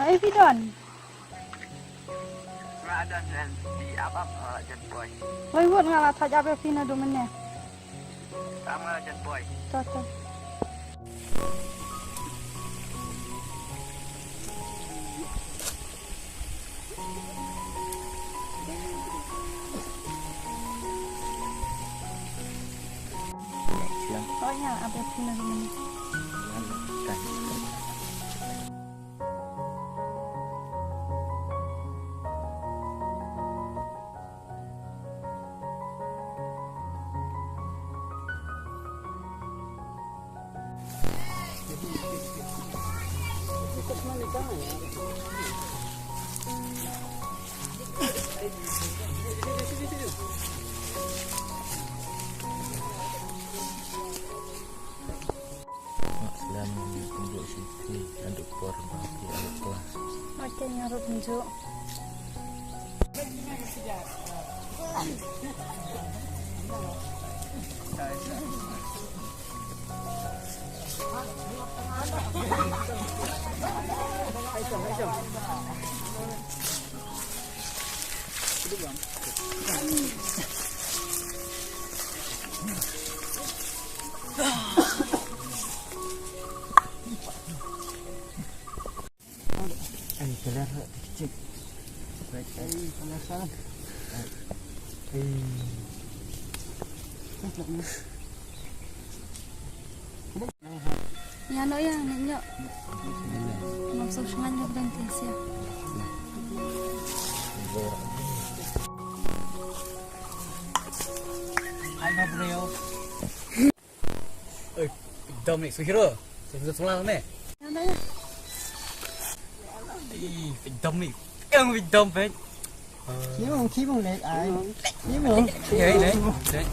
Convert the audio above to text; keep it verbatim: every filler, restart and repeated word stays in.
Ai phi don. Nga don jan phi ap ap, eh, jan poi. Wai wut nga la thaj ap ïa phi naduh mynne. Tam nga jan poi. To to. Oh ya, ap ïa phi naduh mynne. Mak, slem nang kumjuh shisha naduh por ba ki arep klas. Mak, nga ruh kumjuh. Ai, keler kecil. Ai, keler sana. Ai. Ïa no ïa, ïa no. Ngam sngewsynei ïa ka dang tis ïa. Ai, ma breo. Oi, Dominic, superhero. Superhero semua ni. Ïa no ïa. Ih, Dominic. Yang Dominic. Ni mong ki mong lek ai. Ni mong. Ïa, ïa, ïa.